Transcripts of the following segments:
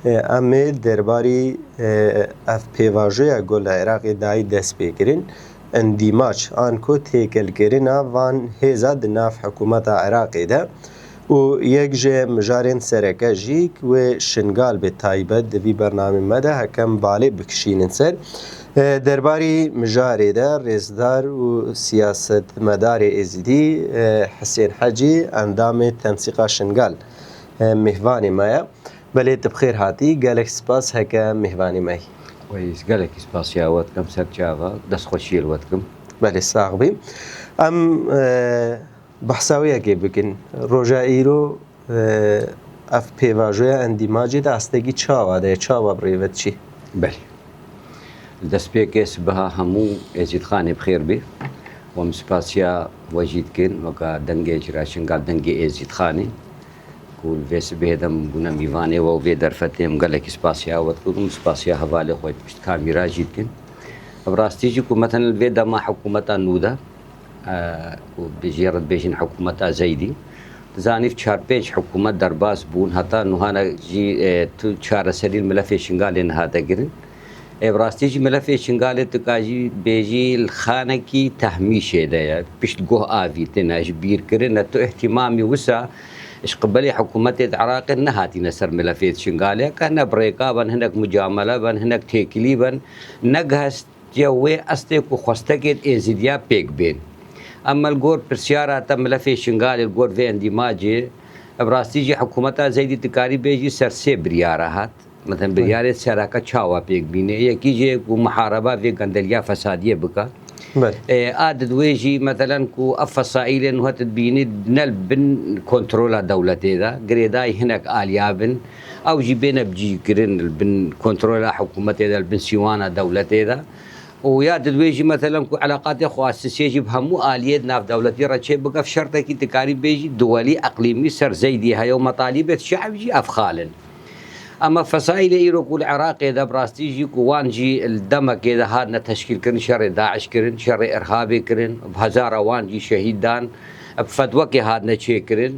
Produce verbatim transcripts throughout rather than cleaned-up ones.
Em ê derbarî, e, ev pêvajoya ku li Iraqê dayî destpêkirin, endîmaç an ku têkilkirina van hêza di nav hikûmeta Iraqê de û yek ji mijarên sereke jî wê Şingal bi taybet di vî bernamê me de hekem balê bikişînin ser. E, derbarî mijarê de rêzdar û siyasetmedarê Êzidî, e, Hisên Hecî, endamê Tensîqa Şingal, e, mêvanê me ye. Belê, tu bi xêr hatî. Gelek spas heke mêvanê me yî. Wey, ez gelekî spasiya we dikim, ser çava, destxweşiyê li we dikim. Belê, sax bî. Em, e, behsa wê yekê bikin. Roja îro, e, ev pêvajoya endîmacê di astekî çawa de ye, çawa bi rê ve diçî? Belê. Li destpêkê sibeha hemû Êzîdxanê bi xêr bî. Em spasiya we jî dikin, weka dengê Cira Şingal, dengê Êzîdxanê. Ku li vê sibehê de min bûne mîvanê we û vê derfetê, em gelekî spasiya we dikin û spasiya hevalê xwe pişt kamîra jî dikin. Bi rastî jî ku, meten, li vê dema hikûmeta nû de, e, û bi jê re dibêjin hikûmeta Zeydî, dizanî çar pênc hikûmet derbas bûn, heta nuhana jî, e, tu çareserî li milefê Şingalê nehate kirin. Ê, bi rastî jî milefê Şingalê tu kajî bêjî li xanekî tehmîşê de ye. Pişt guh avîtine, ji bîr kirine, tu îhtîmamî wisa ji qibelê hikûmetê di Iraqê nehatîne ser milefê Şingalê. Ka hinek bi rêka ben, hinek mucamele ben, hinek têkilî ben, negihestiye wê estê ku xwestekê Êzidiya pêk bên. Em li gor pirsyara te milefê Şingalê, li gor vê endîmacê, bi rastî jî hikûmeta Zeydî dikarî bêjî ser sê biryara hat. Meten, biryarê sereke çawa pêk bîne? Yekî jê ku muhareba vê gendeliya fesadiyê bike. Belê. E, a di wê jî, meselen, ku ev fesaîlên wiha tu dibînî ne li bin kontrola dewletê de, girêdayî hinek aliya bin, ew jî bêne bicîkirin li bin kontrola hikûmetê de, li bin sîwana dewletê de. Û ya di wê jî, meselen, ku eleqatê xwestisiyê jî bi hemû aliyê di navdewletî re çê bike, ev şertekî dikarî bêjî duwelî eqlîmî ser Zeydî heye û metalîbêt şe'b jî ev xal in. Ema fesaîlê îro ku li Iraqê de, bi rastî jî ku wan jî li demekê de hatine teşkîlkirin, şerê DAIŞ kirin, şerê îrhabê kirin, bi hezara wan jî şehîd dan, bi fetwekê hatine çêkirin.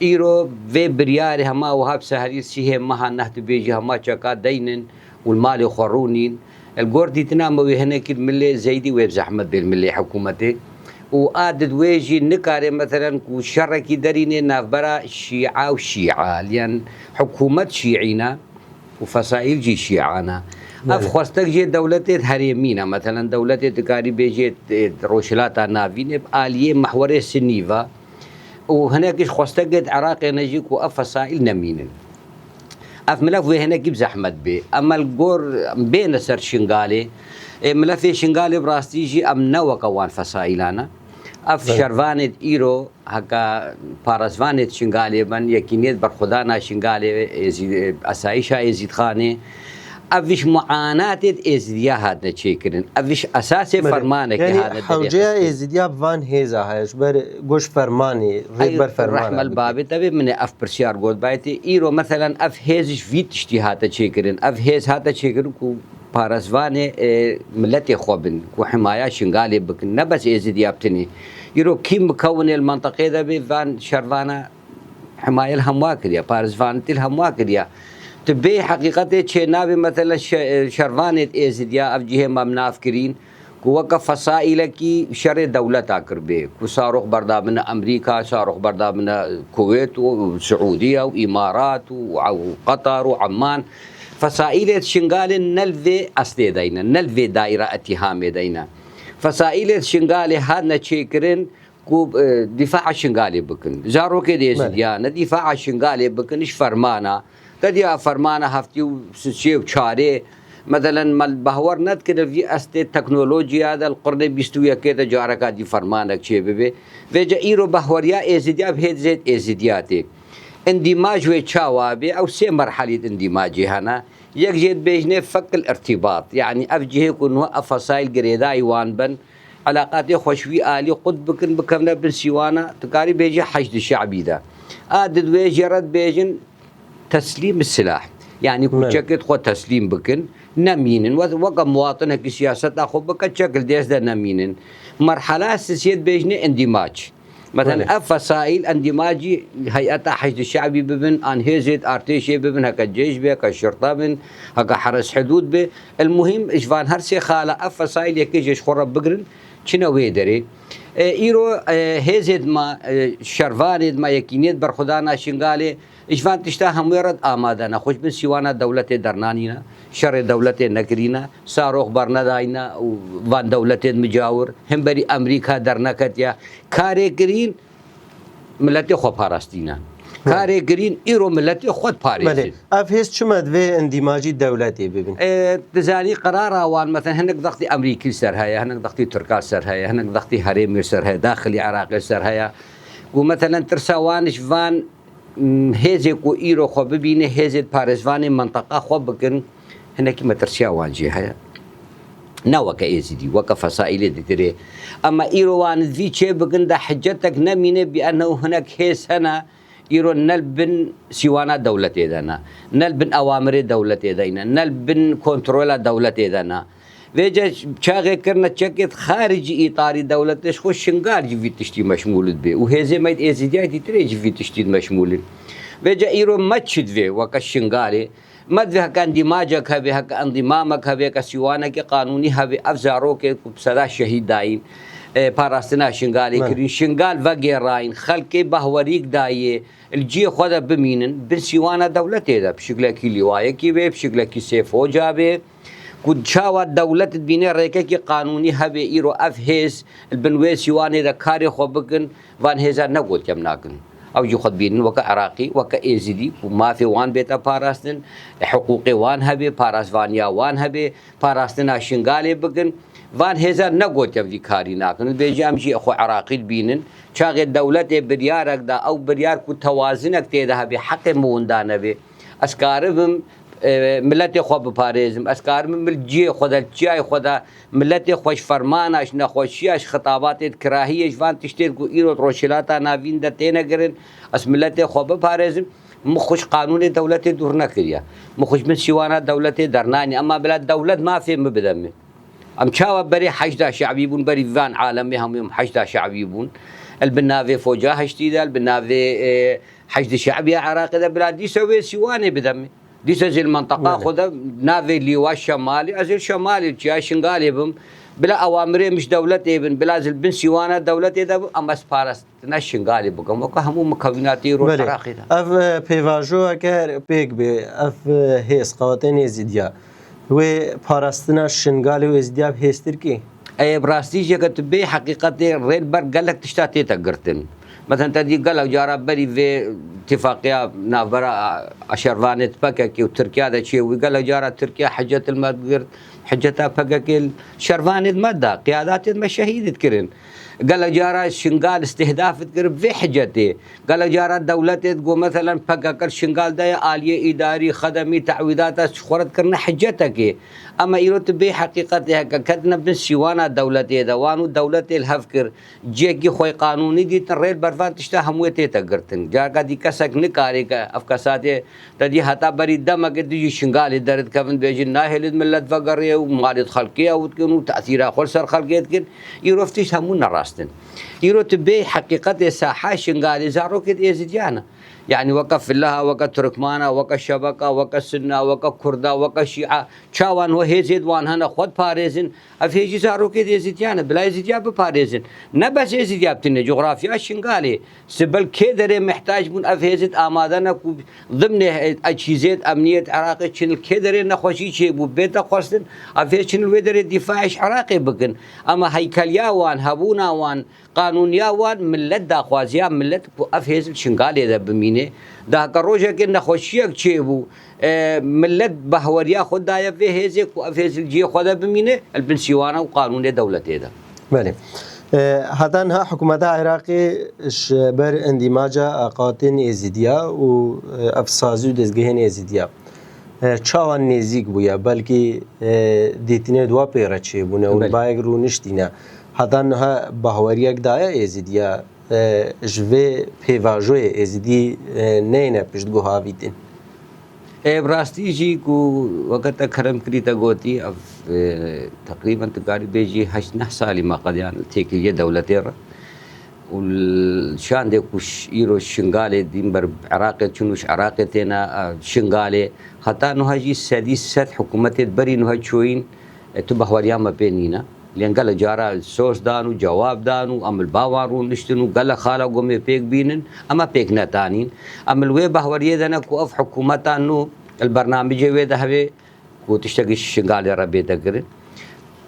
Îro vê biryarê hema wiha bi seherî sîhê meha neh dibê jî hema çeka deynin û li malê xwe rûnîn. Li gor dîtina me wê hinekî li milê Zeydî wê bi zehmet bê li milê hikûmetê. Û a di wê jî nikare, meselen, ku şerekî derînê navbera Şîa û Şîa, yan hikûmet Şîî ne û fesaîl jî Şîa ne. Ev Belê. xwestek jê dewletê herêmî ne. Meselen, dewletê dikarî bêjê, e, Rojhilata Navîn ê bi aliyê mehwerê Sinî ve û hinek ji xwestekê di Iraqê ne jî ku ev fesaîl nemînin. Ev milef wê hinekî bi zehmet bê. Ema li gor bêne ser Şingalê. Ê, milefê Şingalê bi rastî jî em ne weke wan fesaîlan e. Ev Evet. şervanê îro heke parêzvanê Şingalê bin, yekîniyet berxwedana Şingalê, êzî-, esayîşa Êzîdxanê, ev ji muanatê Êzidiya hatine çêkirin. Ev ji esasê Belê. fermanekê Yani hatine hewceya derxistin. Êzidiya bi van hêza heye, ji ber goş fermanê, Ey, rêber fermana rehmel bike. babê te bê, min ê ev pirsiyar got bayê tê. Îro, meselen, ev hêz ji vî tiştî hate çêkirin. Ev hêz hate çêkirin ku parêzvanê, e, miletê xwe bin, ku himaya Şingalê bikin. Ne bes Êzidiya bi tinê. Îro kî mikewinê li menteqê de bê, van şervana himaye li hemwa kiriye, parêzvanitî li hemwa kiriye. Tu bê heqîqetê çê nabê, meselen, şe-, şervanê Êzidiya ev cihê me bi nav kirîn, ku weke fesaîlekî şerê dewleta kiribê, ku sarox berdabine Amerîka, sarox berdabine Kuwêt û Siûdiye û Îmarat û, û Qetar û Emman. Fesaîlê Şingalê ne li vê estê de ne, ne li vê daîra îtîhamê de ne. Fesaîlê Şingalê hatine çêkirin ku, e, dîfaa Şingalê bikin. Zarokê dê Belê. Êzidiya ne dîfaa Şingalê bikin, ji fermana. Te diya fermana heftê û sê û çarê, meselen, me behwer nedikin vî estê teknolojiya de li qirnê bîst û yekê de careka dî fermanek çê bibe. Vêce îro behweriya Êzidiya bi hêzê Êzidiya tê. Îndîmaj wê çawa bê? Ew sê merhelî di îndîmacê hene. Yek jê dibêjinê fekil irtîbat. Yanî ev cihê ku niha ev fesaîl girêdayî wan bin, eleqatê xwe ji wî alî qut bikin, bikevne bin sîwana, tu karî bêjî heşdî şe'bî de. A di wê jê re dibêjin teslîm silah. Yanî ku Belê. çekê xwe teslîm bikin, nemînin. Wek-, weke muwatinekî siyaseta xwe bike, çek li dêst de nemînin. Merhela sisiyê dibêjinê îndîmac. Mesela, belê, ev fesaîl endîmacî heyeta Heşdî Şe'bî bibin, an hêzêd artêşê bibin, heke cêş be, heke şirta bin, heke heres hidûd be. El muhîm, ji van her sê xala ev fesaîl yekê jê ji xwe re bigirin, çine wê derê. E, îro, e, hêzêd me, e, şervanêd me, yekînêd berxwedana Şingalê, ji van tişta hemûyê re amade ne. Xwe ji bin sîwana dewletê dernanîne, şerê dewletê nekirîne, sarox bernedayne û van dewletên micawir, hemberî Amerîka derneketiye. Karê girîn miletê xwe parastîne. Hı. Karê girîn îro miletê xwe diparêzin. Belê. Ev hêz çima divê endîmacî dewletê bibin? E, dizanî qerara wan, mesela hinek zextî Amerîkî li ser heye, hinek zextî Tirka li ser heye, hinek zextî herêmê li ser heye, daxilî Iraqê li ser heye. Û mesela tirsa wan ji van, m, hêzê ku îro xwe bibîne, hêzê parêzvanê minteqa xwe bikin, hinekî metirsiya wan jê heye. Ne weke Êzidî, weke fesaîlê ditirê. Ema îro wan vî çê bikin de hicetek nemîne, bi ennehu hinek hêz hene, îro ne li bin sîwana dewletê de ne, ne li bin ewamirê dewletê de ne, ne li bin kontrola dewletê de ne. Vêce çaxê kirine çekêt xaricî îtarî dewletê, ji xwe Şingal jî vî tiştî meşmûl dibe û hêzê me yê Êzidiyayê dîtirê jî vî tiştî meşmûl in. Vêce îro me çi divê weke Şingalê? Me divê heke endîmacek hebe, heke endîmamek hebe, heke sîwanekî qanûnî hebe, ev zarokê ku bi seda şehîd dayîn, e, parastina Şingalê, belê, kirîn, Şingal vegêrayîn, xelkê behwerîk dayê, li cihê xwe de bimînin, bin sîwana dewletê de, bi şiklekî lîwayekî bê, bi şiklekî sêf hoca bê, ku çawa dewlet dibîne rêkekî qanûnî hebe, îro ev hêz li bin wê sîwanê de karê xwe bikin, van hêza ne gotiye em nakin. Ew jî xwe dibînin weke Iraqî, weke Êzidî, ku mafê wan bête parastin, hiqûqê wan hebe, parastvaniya wan hebe, parastina Şingalê bikin. Van hêza ne gotiye em vî karî nakin. Dibêje em jî xwe Iraqî dibînin. Çaxê dewletê biryarek da, ew biryar ku tewazinek tê de hebe, heqê min winda nebe. Ez karibim, e, miletê xwe biparêzim. Ez karibim li cihê xwe de, li çiyayê xwe de, miletê xwe ji fermana, ji nexweşiya, ji xitabatê, di kirahiyê, ji van tiştên ku îro di Rojhilata Navîn de têne kirin, ez miletê xwe biparêzim. Min xwe ji qanûnê dewletê dûr nekiriye. Min xwe ji bin sîwana dewletê dernanî. Ema bila dewlet mafê min bide min. Em çawa berê Heşda Şe'bî bûn, berî van alemê hemû em Heşda Şe'bî bûn. El bi navê Foca Heştî de, el bi navê, e, Heşdi Şe'bî ya Iraqê de, bila dîsa wê sîwanê bide min. Dîsa jî li menteqa, belê, xwe de navê lîwa Şemalî, ez ê li Şemalê, çiya Şingalê bim. Bila ewamirê min ji dewletê bin, bila ez li bin sîwana dewletê de bim, em ez parastina Şingalê bikim. Weke hemû mikewînatê îro, belê, Iraqê de. Ev, e, pêvajoyeke pêk bê, ev, e, hêz, qewetên Êzidiya. Wê parastina Şingalê û Êzidiya bi hêztir kê? Ê, bi rastî jî, ke tu bê heqîqetê rê li ber gelek tişta tête girtin. Mesela te dî gelek cara berî vê tifaqiya navbera Aşervanê di P K K û Tirkiya de çêbû. Gelek cara Tirkiya hicet li me digirt, hiceta P K K li şervanê di me da, qiyadatê di me şehîd dikirin. Gelek cara Şingal îstihdaf dikir vê hicetê. Gelek cara dewletê digot, meselen, P K K li Şingal de ye, aliyê îdarî, xedemî, te'wîdata ji xwe re dikirine hicetekê. Ema îro tu bê heqîqetê heke ketine bin sîwana dewletê de, wan û dewletê li hev kir, cihekî xwe qanûnî dîtin, rê li ber van tişta hemûyê tête girtin. Careka dî kesek nikare ke ev kesatê Te dî heta berî demekê dijî Şingalê derdikevin, dibêjin nahêlin millet vegerê û malê xelkê ew dikin û tesîra xwe li ser xelkê dikin. Îro ev tişt hemû ne rast in. Îro tu bê heqîqetê saha Şingalê zarokê di Êzidiyan e. Yanî weke Fileha, weke Turkmana, weke Şebeka, weke Sunna, weke Kurda, weke Şîa, çawan we hêzê di wan hene xwe diparêzin, Ev hêjî zarokê di Êzîdiyan e, bila Êzîdiya biparêzin. Ne bes Êzîdiya bi tine, coxrafya Şingalê. Sibel kê derê mihtac bûn, ev hêzit amade ne ku dimnê ecîzêt emniyet Iraqê çin li kê derê nexweşî çêbû, bête xwestin, ev hêz çin li wê derê dîfaê ji Iraqê bikin. Ema heykeliya wan, hebûna wan, qanûniya wan, millet daxwaziya millet ku ev hêz li Şingalê de bimîne. Da heke rojekê nexweşiyek çêbû, E, millet behweriya xwe daye vê hêzê ku ev hêz li cihê xwe de bimîne, li bin sîwana û qanûnê dewletê de. Belê. E, heta niha hikûmeta Iraqê ji ber endîmaca aqatên Êzîdiya û, e, ev sazî û dezgehên Êzîdiya, e, çawa nêzîk bûye, belkî, e, dîtinê di wa pê re çêbûne û, belê, bayek rûniştîne. Heta niha bahweriyek daye Êzîdiya, e, ji vê pêvajoyê Êzidî, e, neyne piştguhavîtin. Ê, bi rastî jî ku weke te kerem kirî te gotî, ev, e, teqrîben tu karî bêjî heşt neh salî me qediyan li têkiliyê dewletê re. û li şandê ku ş-, îro Şingalê dîn ber Iraqê çûn û ji Iraqê têne, e, Şingalê. Heta nuha jî sedî sed hikûmetê berî nuha çûyîn, e, tu bahweriya me pê nîne. Lê gelek cara soz dan û cewab dan û em li ba wan rûniştin û gelek xala gomê pêk bînin, em ê pêk netanîn. Em li wê bahweriyê de ne ku ev hikûmeta nû li bernamicê wê de hebe ku tiştekî ji Şingalê re bête kirin.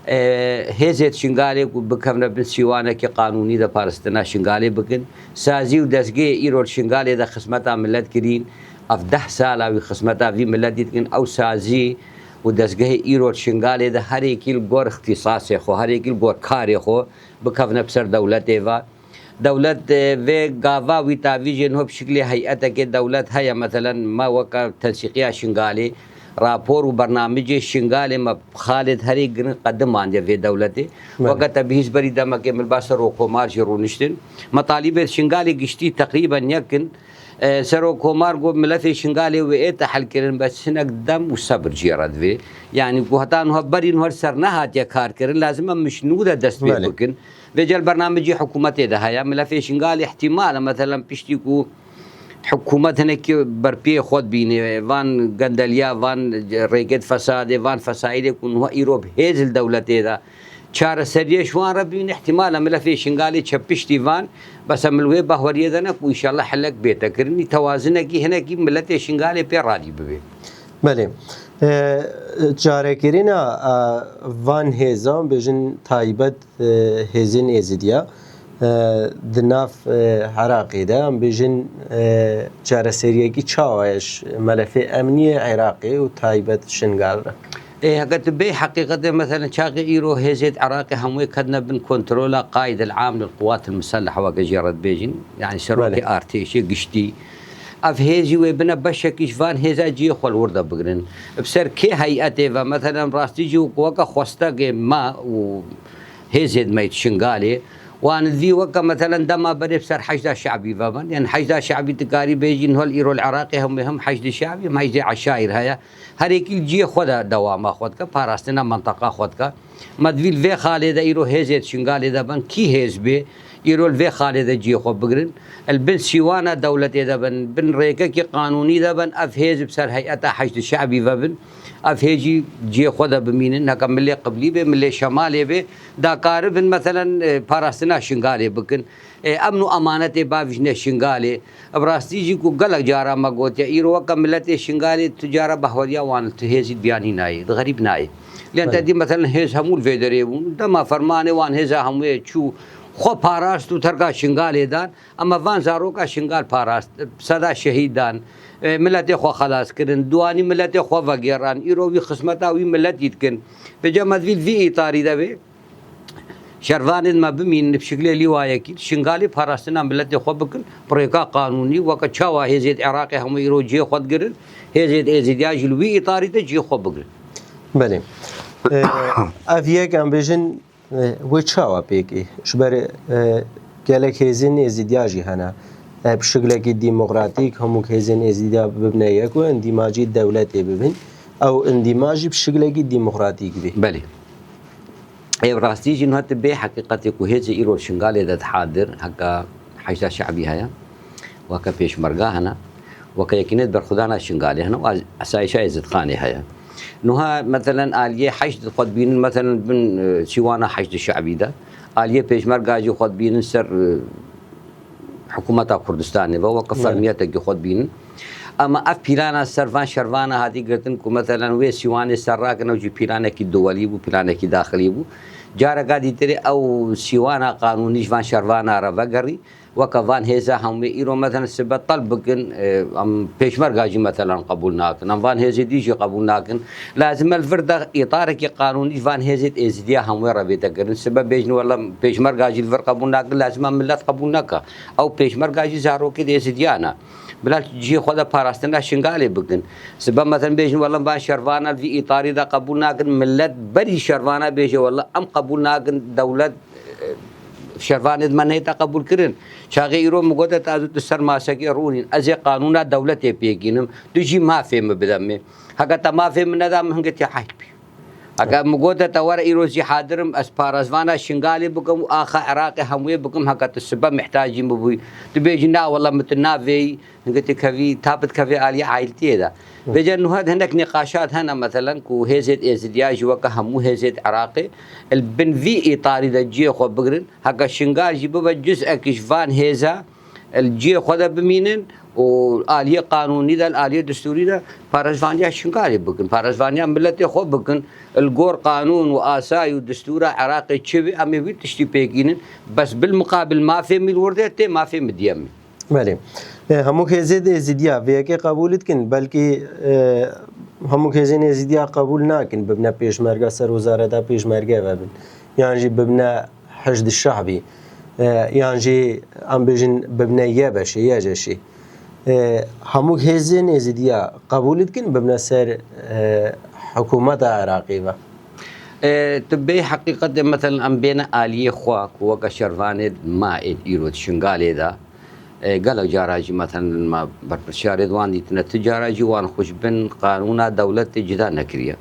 E, hêzê Şingalê ku bikevne bin sîwanekî qanûnî de parastina Şingalê bikin. Sazî û dezgehê îro li Şingalê de xizmeta milet kirîn. Ev deh sala wî xizmeta vî miletî dikin. Ew sazî û dezgehê îro li Şingalê de her yekî li gor îxtîsasê xwe, her yekî li gor karê xwe bikevne bi ser dewletê ve. Dewlet, e, vê gava wî tavî jê niho bi şiklê heyetekê dewlet heye. Meselen, me weke tensîqiya Şingalê, rapor û bernamicê Şingalê me xalê di herê girin qedimandiye vê dewletê. Belê. Weke te bihîst berî demekê min li ba Serokkomar jî rûniştin. Metalîbê Şingalê giştî teqrîben yek in. E, Serokkomar got, milefê Şingalê wê ê te hel kirin, bes hinek dem û sebir jê re divê. Yanî ku heta niha berî niha li ser nehatiye kar kirin, lazim e min ji nû de dest pê Belê. bikin. Vê cel bernamecî hikûmetê de heye. Milefê Şingalê îhtîmal e, meselen piştî ku hikûmet hinekî berpiyê xwe dibîne, van gendeliya, van rêkêt fesadê, van fesaîdê ku niha îro bi hêz li dewletê de çareseriyê ji wan re bîne, îhtîmal e milefê Şingalê çe piştî van, bes em li wê bahweriyê de ne ku înşallah helek bête kirinî, tewazinekî hinekî miletê Şingalê pê radî bibe. Belê. E, çarekirina, e, van hêzan, bêjin taybet, e, hêzên Êzidiya, e, di nav, e, Iraqê de, em bêjin, e, çareseriyekî çawa ye ji melefê emniyê Iraqê û taybet Şingal re? Ê, heke tu bê heqîqetê, meselen, çaxê îro hêzêt Iraqê hemûyê ketine bin kontrola Qaîd el Am lil Quwat el Muselleha, weke jê re dibêjin, yanî serokê Belê. artêşê giştî. Ev hêz jî wê bine beşekî ji van hêza cihê xwe li wir de bigrin. Bi ser kê heyetê ve, meselen, rastî jî weke xwestekê me û hêzêt me yê Şingalê, wan divî weke, meselen, dema berê bi ser Heşda Şe'bî ve bin. Yanî Heşda Şe'bî dikarî bêjî, niha îro li Iraqê hemû hem Heşdê Şe'bî, hem Heşdê Eşaîr heye. Her yekî li cihê xwe de dewama xwe dike, parastina menteqa xwe dike. Me divî li vê xalê de îro hêzêt Şingalê de bin, kî hêz bê, îro li vê xalê de cihê xwe bigrin. Li bin sîwana dewletê de bin, bin rêkekî qanûnî de bin, ev hêz bi ser heyeta Heşdê Şe'bî ve bin, ev hêz jî cihê xwe de bimînin. Heke milê Qiblî bê, milê Şemalê bê, da karibin, meselen, e, parastina Şingalê bikin. E, emn û emanetê bavijne Şingalê. Bi rastî jî ku gelek cara me gotiye, îro weke miletê Şingalê tu cara bahweriya wan tu hêzî biyanî nayê, di xerîb nayê. Lê te Belê. dî, meselen, hêz hemû li vê derê bûn. Dema fermanê wan hêza hemûyê çû, xwe parast û terka Şingalê dan. Ema van zaroka Şingal parast, seda şehîd dan, e, miletê xwe xelas kirin, diwanî miletê xwe vegêran, îro wî xizmeta wî miletî dikin. Vêca me divî li vî îtarî de bê. Şervanên me bimînin bi şiklê lîwayekî, Şingalê parastina miletê xwe bikin, bi rêka qanûnî, weke çawa hêzêt Iraqê hemû îro cihê xwe digirin, hêzêt Êzidiya jî li wî îtarî de cihê xwe bigirin. Belê. E, ev yek em bêjin, e, wê çawa pêk ê? Ji ber, e, gelek hêzên Êzidiya jî hene. E, bi şiklekî demokratîk hemû hêzên Êzidiya bibine yek û endîmacî dewletê bibin. Ew endîmajî bi şiklekî demokratîk bê. Belê. Ê, bi rastî jî niha tu bê heqîqetê ku hêzê îro Şingalê de dihadir, heke Heşda Şe'bî heye, weke pêşmerga hene, weke yekînet berxwedana Şingalê hene û az-, esayîşa Êzidxanê heye. Niha, meselen, aliyê heşd xwe dibînin, meselen, bin, e, sîwana Heşdê Şe'bî de, aliyê pêşmerga jî xwe dibînin ser, e, hikûmeta Kurdistanê ve, weke Belê. fermiyetekî xwe dibînin. Ema ev pîlana ser van şervana hatî girtin ku, meselen, wê sîwanê ser rakin, ew jî pîlanekî duwelî bû, pîlanekî daxilî bû. Careka dîtirê ew sîwana qanûnî ji van şervana re vegerî, weke van hêza hemû îro, meselen, sibe telb bikin, e, em pêşmerga jî, meselen, qebûl nakin, em van hêzê dî jî qebûl nakin. Lazim e li vir de îtarekî qanûnî ji van hêzê Êzidiya hemû re bête kirin. Sibe bêjin, wela pêşmerga jî li vir qebûl nakin, lazim e milet qebûl neke. Ew pêşmerga jî zarokê Êzidiya ne. Bila cihê xwe de parastina Şingalê bikin. Sibe, meselen, bêjin, wela van şervana li vî îtarî de qebûl nakin, milet berî şervana bêje, wela em qebûl nakin, dewlet, e, şervanê di me neyê te qebûl kirin. Çaxê îro min gote, ta tu ser masekê rûnîn. Ez ê qanûna dewletê pêkînim. Tu jî mafê min bide min. Heke te mafê min neda, min hingê tê heyt bî. Heke min gote te were îro jî hadir im, ez parêzvana Şingalê bikim û axa Iraqê hemûyê bikim, heke tu sibe mihtacî min bûyî. Tu bêjî na wele min tu navêyî, hinge tu kevî, ta tu kevê aliyê aîltiyê de. Vêca niha hinek nîqaşat hene, meselen ku hêzêd Êzidiya jî weke hemû hêzêd Iraqê li bin vî îtarî de cihê xwe bigirin, heke Şingal jî bibe cizekî ji van hêza li cihê xwe de bimînin û aliyê qanûnî de, li aliyê destûrî de parêzvaniya Şingalê bikin, parêzvaniya miletê xwe bikin, li gor qanûn û asayî û destûra Iraqê çi be, em ê wî tiştî pêk înin. Bes bil miqabil mafê min li wir de tê, mafê min diye min. Belê. E, hemû hêzê de Êzidiya vê yekê qebûl dikin, belkî, e, hemû hêzên Êzidiya qebûl nakin, bibne pêşmerga, ser wezareta pêşmerge vebin. Yan jî bibne Hişd Şehbî, e, yan jî em bêjin bibne Y B Ş'ê, Y J Ş'ê. E, hemû hêzên Êzidiya qebûl dikin bibne ser, e, hikûmeta Iraqê ve. E, tu bê heqîqetê, meselen, em bêne aliyê xwe ku weke şervanê ma ê îro di Şingalê de, e, gelek cara jî, meselen, ma berpirsiyarê di wan dîtine, tu cara jî wan xwe ji bin qanûna dewletê cida nekiriye.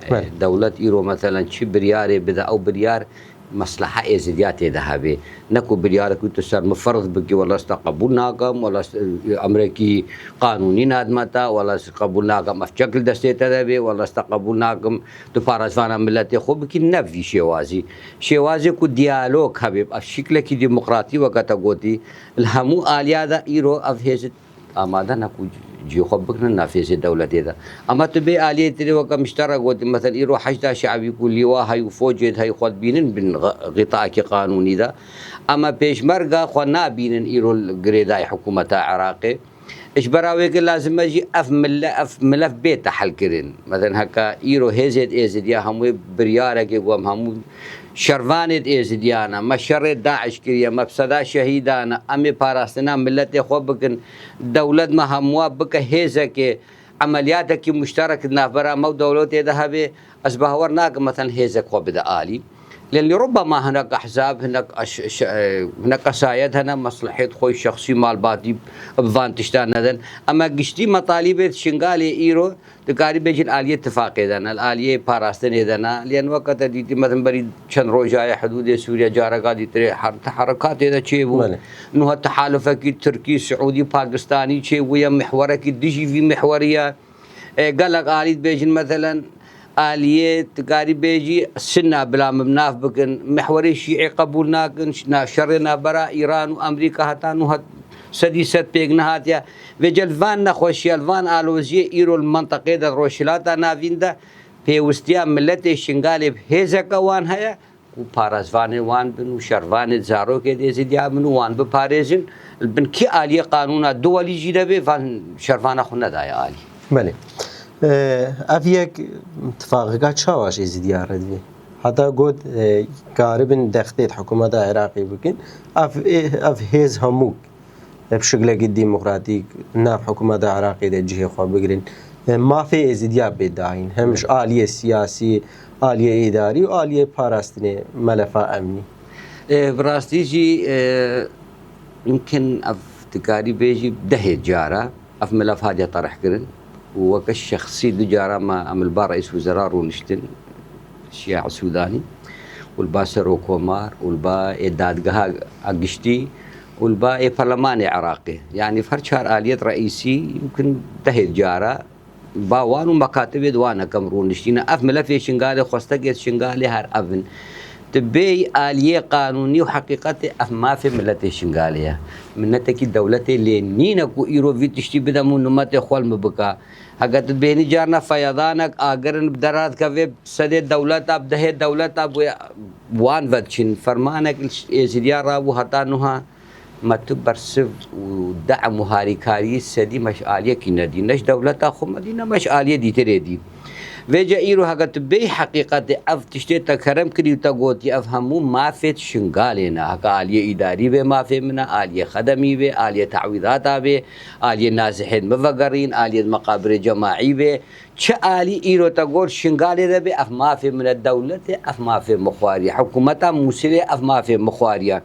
E, Belê. Dewlet îro, meselen, çi biryarê bide, ew biryar mesleha Êzidiya tê de hebe. Ne ku biryarek wî tu ser min ferz bikî, wela ez te qebûl nakim, wela ez, e, emrekî qanûnî nadime te, wela ez qebûl nakim, ev çek li destê te de bê, wela ez te qebûl nakim, tu parêzvana miletê xwe bikî, ne vî şêwazî. Şêwazê ku diyalog hebe, ev şiklekî demokratî weke te gotî, li hemû aliya de îro ev hêz amade ne ku cî xwe bigirin nav hêzê dewletê de. Ama tu bê aliyê tirê weke min ji te re gotî, meselen îro Heşda Şe'bî ku lîwa hey û focê hey xwe dibînin bin ɣ-, xîtaekî qanûnî de. Ama pêşmerga xwe nabînin îro li girêdayî hikûmeta Iraqê. Ji ber wê ke lazim e jî ev mile-, ev milef bê tehelkirin. Meselen heke îro hêzê Êzidiya hemûyê biryarekê ku em hemû şervanê Êzidiya ne, me şerê DAIŞ kiriye, me bi seda şehîdan e, em ê parastina miletê xwe bikin, dewlet me hemûya bike hêzekê, emeliyatekî muşterek di navbera me û dewletê de hebe, ez bawer nakim, meselen, hêzek xwe bide alî. Lê lê rubema hinek ehzab, hinek eş-, ş-, e, hinek esayet hene, meslehêt xwe şexsî, malbatî bi van tiştan nedin. Ema giştî metalîbê Şingalê îro dikarî bêjin aliyê tifaqê de ne, aliyê parastinê de ne. Lê weke te dîtî, mezin berî çend rojaye hidûdê Sûriye careka dîtirê her teherikatê de çêbû. Belê. Nuha tehalufekî Tirkî, Siûdî, Pakistanî çêbûye, mihwerekî dijî vî mihwerî ye. E, gelek alî dibêjin, meselen, aliyê dikarî bêjî Sinna bila min nav bikin. Mihwerê Şîî qebûl nakin, ş-, na-, şerê navbera Îran û Amerîka heta nû het-, sedî sed pêk nehatiye. Vêca li van nexweşiya, li van aloziyê îro li menteqê de, Rojhilata Navîn de pêwistiya miletê Şingalê bi hêzeke wan heye. Ku parêzvanê wan bin û şervanê zarokê Êzidiya bin û wan biparêzin, li bin kî aliyê qanûna duwelî jî de bê, van şervana xwe nedaye alî. Belê. E, ev yek tifaqeka çawa ji Êzidiya re divê? Heta got, e, karibin dextê di hikûmeta Iraqê bikin. Ev, e, ev hêz hemû bi şiklekî demokratîk nav hikûmeta Iraqê de cihê xwe bigirin. E, mafê Êzidiya bê dayîn, hem ji aliyê siyasî, aliyê îdarî û aliyê parastinê melefa emnî. E, bi rastî jî, e, yimkin ev dikarî bêjî dehê cara ev melef hatiye terih kirin û weke şexsî du cara me em li ba Reîs Wizera rûniştin, Şiya Sûdanî, û li ba Serokkomar û li ba ê dadgeha a giştî û li ba ê perlemanê Iraqê. Yanî her çar aliyet reîsî yimkin dehê cara ba wan û mekatibê di wan hekem rûniştîne. Ev milefê Şingalê, xwestekê Şingalê her ev in. Tu bêyî aliyê qanûnî û heqîqetê, ev mafê miletê Şingalê ye. Minetekî dewletê lê nîne ku îro vî tiştî bide min û numetê xwe li min bika. Heke tu bêhnî carna feyedanek agirin bi dera dikeve, sedê dewleta, bi dehê dewleta, bi wan ve diçin. Fermanek li Êzidiya rabû heta nuha me tu bersiv û de'm û harîkarî sedî me ji aliyekî nedî. Ne ji dewleta xwe me dî, ne me ji aliyê dîtirê dî. Vêca îro heke tu bêyî heqîqetê ev tiştê te kerem kirî û te gotî, ev hemû mafê Şingalê ne. Heke aliyê îdarî bê mafê min e, aliyê xedemî bê, aliyê te'wîdata bê, aliyê nazihên min vegerîn, aliyê meqabirê cemaî bê. Çi alî îro te got Şingalê de bê, ev mafê min e, dewletê ev mafê min xwariye, hikûmeta Mûsilê ev mafê min xwariye.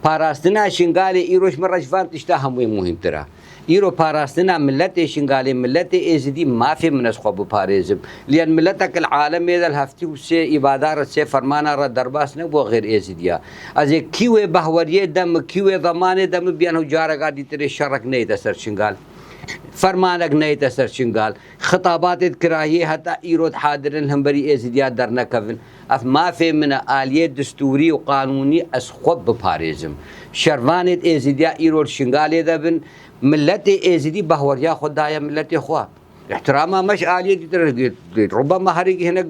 Parastina Şingalê îro ji min re ji van tişta hemûyê muhîmtir e. Îro parastina miletê Şingalê, miletê Êzidî mafê min ez xwe biparêzim. Liyan miletek li alemê de li heftê û sê îbada re, sê fermana re derbas nebû xêr Êzidiya. Ez ê kî wê behweriyê de min, kî wê zemanê de min biyan ew careka dîtirê şerek neyte ser Şingal. Fermanek neyte ser Şingal. Xitabatê di kirahiyê heta îro dihadirin hemberî Êzidiya dernekevin. Ev mafê min e, aliyê distûrî û qanûnî ez xwe biparêzim. Şervanê di Êzidiya îro li Şingalê de bin, miletê Êzidî bahweriya xwe daye miletê xwe. Îhtirama me ji aliyê dîtir, rubema herî hinek,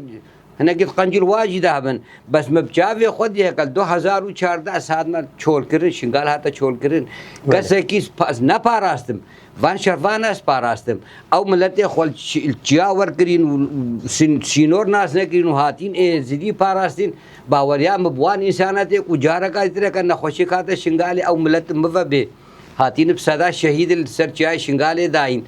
hinekî qencîl wa jî de hebin. Bes me bi çavê xwe dî heke li du hezar û çardeh ez hatime çolkirin, Şingal hate çolkirin. Belê. Kesekî spa-, ez neparastim. Van şervan ez parastim. Ew miletê xwe li çi-, li çiya werkirîn û, û sîn-, sînor nas nekirîn û hatîn Êzidî parastin. Baweriya min bi wan însanetê ku careka dîtireke nexweşik hate Şingalê ew milet min ve bê. Hatîn bi seda şehîd li ser çiyayê Şingalê dayîn.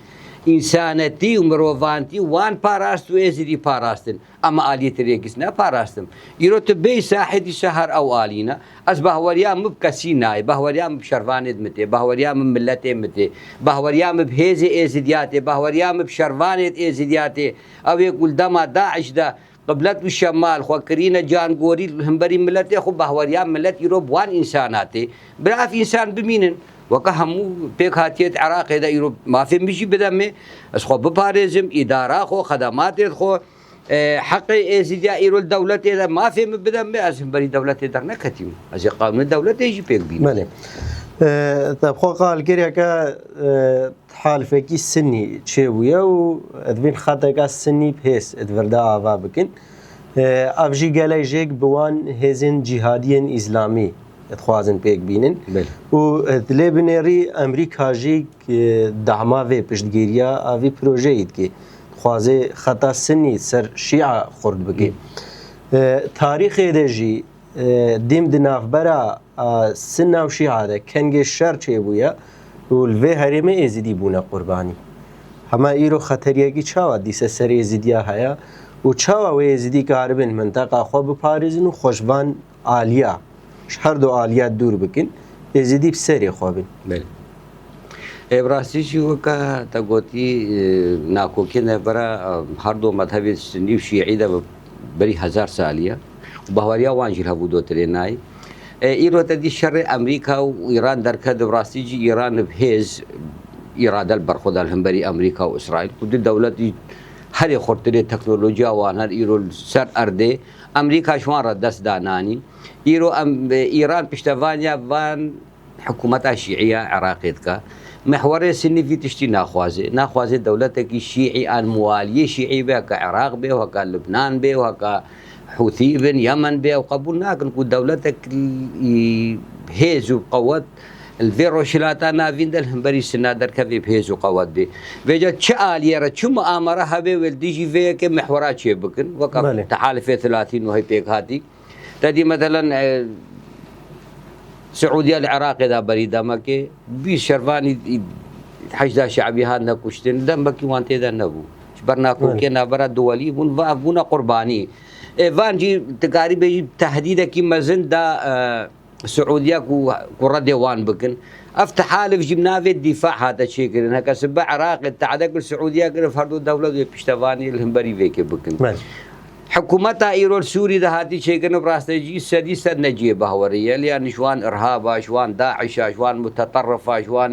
Însanetî û mirovantî wan parast û Êzidî parastin. Ama aliyê tirêkî neparastim. Îro tu bêyî sahê dîsa her ew alî ne. Ez bahweriya min bi kesî nayê. Bahweriya min bi şervanê di min tê. Bahweriya min bi miletê min tê. Bahweriya min bi hêzê Êzidiya tê. Bahweriya min bi şervanê di Êzidiya tê. Ew ê ku li dema DAIŞ de qiblet û şemal xwe kirîne cangorî li hemberî miletê xwe, bahweriya milet îro bi wan însana tê. Bila ev însan bimînin. Weke hemû pêk hatiyê di Iraqê de îro mafê min jî bide me. Ez xwe biparêzim, îdara xwe, xedematê xwe, e, heqê Êzidiya îro li dewletê de mafê min bide me, ez hemberî dewletê derneketîm. Ez ê qanûnê dewletê jî pêk bînim. Belê. E, te bi xwe qal kiriye ke, e, halifekî sinî çêbûye û divîn xeteka sinî bi hêz di vir de ava bikin. E, ev jî gelek jêk bi wan hêzên cîhadiyên îslamî dixwazin pêk bînin. Belê. Û, e, dilê binêrî Amerîka jî, e, dahma vê piştgiriya a vî projeyî dike. Dixwaze xeta sinî ser şîa xurt bike. Hı. E, tarîxê de jî, e, dîm di navbera, a, Sinna û Şîa de kengê şer çêbûye û li vê herêmê Êzidî bûne qurbanî. Hema îro xeteriyekî çawa dîse ser Êzidiya heye û çawa wê Êzidî karibin minteqa xwe biparêzin û xwe ji van aliya, ji her du aliya dûr bikin, Êzidî bi serê xwe bin? Belê. Ê, bi rastî jî weke te gotî, e, nakokiyên navbera, e, her du mezhebê Sunnî û Şîî de bi berî hezar salî ye. Û bahweriya wan jî li hevû dotirê nayê. E, îro te dî şerê Amerîka û Îran derket, bi rastî jî Îran bi hêz, îrade li ber xwe da li hemberî Amerîka û Îsraîl. Ku du dewletî herê xurtirê teknolojiya wan her îro li ser erdê Amerîka ji wan re dest da nanî. Îro em, e, Îran piştevaniya van hikûmeta şîî ya Iraqê dike. Mihwerê Sinî vî tiştî naxwaze. Naxwaze dewletekî şîî an muwaliyê şîî be, heke Iraq be, heke Libnan be, heke Hûtî bin, Yemen be, ew qebûl nakin ku dewletek hêz û qewet li vê Rojhilata Navîn de li hemberî Sinna derkevê bi hêz û qewet be. Vêca çi aliyê re, çi muamere hebe wê li dijî vê yekê mihwera çê bikin. Weke Belê. Tehalifê Thelathîn û hê pêk hatî. Te dî, meselen, e, Siûdiya li Iraqê de berî demekê, bîst şervanî Heşda Şeibî hatine kuştin, demekî wan tê de nebû. Ji ber nakokiyê Evet. navbera duwelî bûn, va bûne qurbanî. E, van jî dikarî bêjî tehdîdekî mezin da, e, Siûdiya ku, ku redê wan bikin. Ev tehalif jî bi navê dîfa hate çêkirin. Heke sibe Iraqê tehdek li Siûdiya kir, ev her du dewlet wê piştevanî li hemberî vêkê bikin. Evet. Hikûmeta îro li Sûrî de hatî çêkirin, bi rastê jî sedî sed ne cihê bahwerî ye. Lê yani ji wan irhaba, ji wan DAIŞa, ji wan muteterrifa, ji wan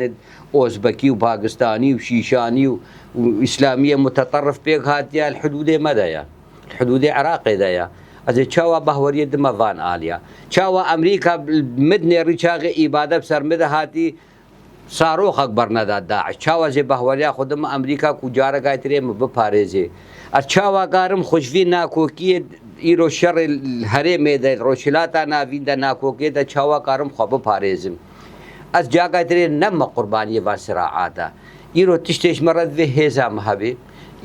Ozbekî û Pakistanî û Şîşanî û, û Îslamiyê muteterrif pêk hatiye, li hidûdê me de ye. Li hidûdê Iraqê de ye. Ez ê çawa bahweriyê dime van aliya? Çawa Amerîka min dinêrî çaxê îbade bi ser min de hatî, saroxek berneda DAIŞ. Çawa zê bahweriya xwe dime Amerîka ku careka tirê min biparêzê? Ez çawa karim xwe ji vî nakokiyê îro şerê li herêmê de, Rojhilata Navîn de nakokiyê de çawa karim xwe biparêzim? Ez careka tirê neme qurbaniyê van siraata. Îro tiştê ji me re divê hêza me hebe,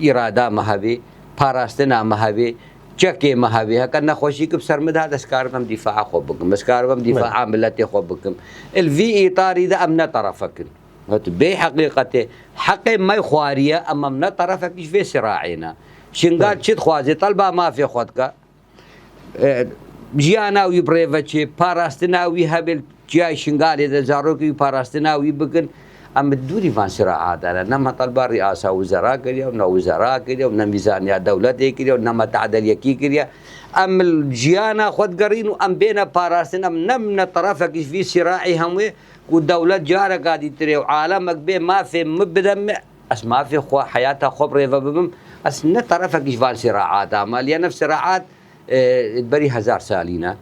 îrada me hebe, parastina me hebe, çekê me hebe. Heke nexweşîk bi ser min de hat, ez karim em dîfaa xwe bikim. Ez karim em dîfaa Belê. miletê xwe bikim. Li vî îtarî de em ne terefek in. Hat bê heqîqetê. Heqê me xwariye, em, em ne terefek ji vê siraê ne. Şingal Belê. çi dixwaze? Telba mafê xwe dike. E, jiyana wî bi rê ve çê, parastina wî hebe, çiyayê Şingalê de zarokê wî parastina wî bikin. Em bi dûrî van siraata ne. Ne me telba riyasa wizara kiriye û ne wizara kiriye û ne mîzaniya dewletê kiriye û ne me tadel yekî kiriye. Em li jiyana xwe digerîn û em bêne parastin. Em ne, ne terefekî ji vî siraî hemûyê ku dewlet careka dîtirê û alemek bê mafê min bide min, ez mafê xwe, heyata xwe bi rê ve bibim. Ez ne terefekî ji van siraata me. Li ya nev siraat e, berî hezar salî ne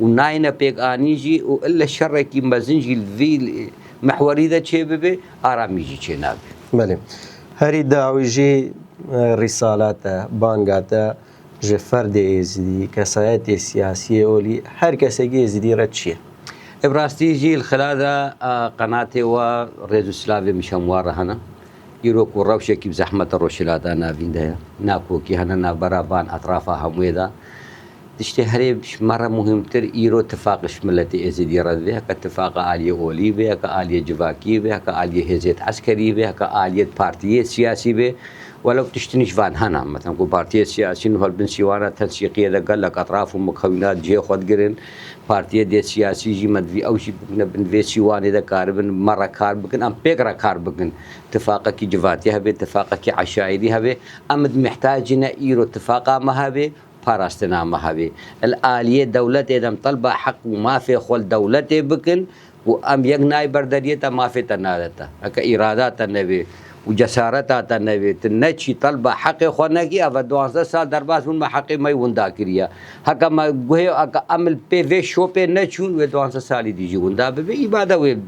û nayne pêk anîn jî û ille şerekî mezin jî li vî mihwerî de çê bibe, aramî jî çê nabe. Belê. Herî dawî jî, e, rîsala te, banga te ji ferdê êzidî, kesayetê siyasiyê olî, her kesekî êzidî re çi ye? Ê bi rastî jî li xila de, e, qenatê we rêz û silavê min ji hemû re hene. Îro ku rewşekî bi zehmet e Rojhilata Navîn de ye, nakokî hene navbera van etrafa hemûyê de. Tiştê herê ji me re muhîmtir îro tifaq ji miletê êzidî re dibe, heke tifaqa aliyê olî be, heke aliyê civakî be, heke aliyê hêzêt eskerî be, heke aliyê partiyê siyasî be. Welew tiştin ji van hene, mesela ku partiyê siyasî niha li bin sîwana tensîqiyê de gelek etraf û mukewînat cihê xwe digirin. Partiyê dê siyasî jî me divî ew jî bibine bin vê sîwanê de karibin me re kar bikin, em pêk re kar bikin. Tifaqekî civatî hebe, tifaqekî eşayirî hebe, em di mihtacî ne îro tifaqa me hebe, parastina me hebe. Li aliyê dewletê de em telba heq û mafê xwe li dewletê bikin û em yek nayê ber deriyê te mafê te nade te. Heke îrada te nebe û cesareta te nebe, tu neçî telba heqê xwe nekî, eve duwazdeh sal derbas bûn me heqê me yî winda kiriye. Heke me guhê, heke em li pê vê şopê neçûn, wê duwazdeh salî dî jî winda bibe. Îbade wê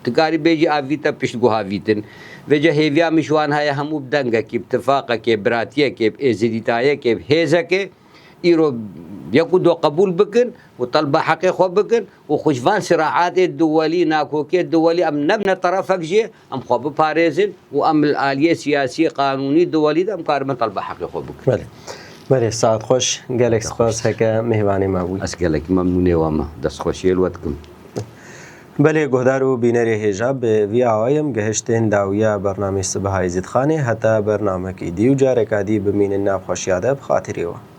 dikarî bêjî ev vî te pişt guha vîtin. Vêce hêviya min ji wan heye hemû bi dengekî, bi tifaqekê, bi biratiyekê, bi êzidîtayekê, bi hêzekê îro yek û du qebûl bikin û telba heqê xwe bikin û xwe ji van siraatê duwelî, nakokiyê duwelî em nebine terefek jê, em xwe biparêzin û em li aliyê siyasî, qanûnî duwelî de em karibin telba heqê xwe bikin. Belê. Belê, saet xweş. Gelek spas heke mêvanê me bûyî. Ez gelekî memnûnê we me. Destxweşiyê li we dikim. Belê, guhdar û bînerê hêja, bi vî awayê em gihiştin dawiya bernamê Sibiha Êzîdxanê. Heta bernamekî dî û careka dî bimînin nav xweşiya de, bi xatirê we.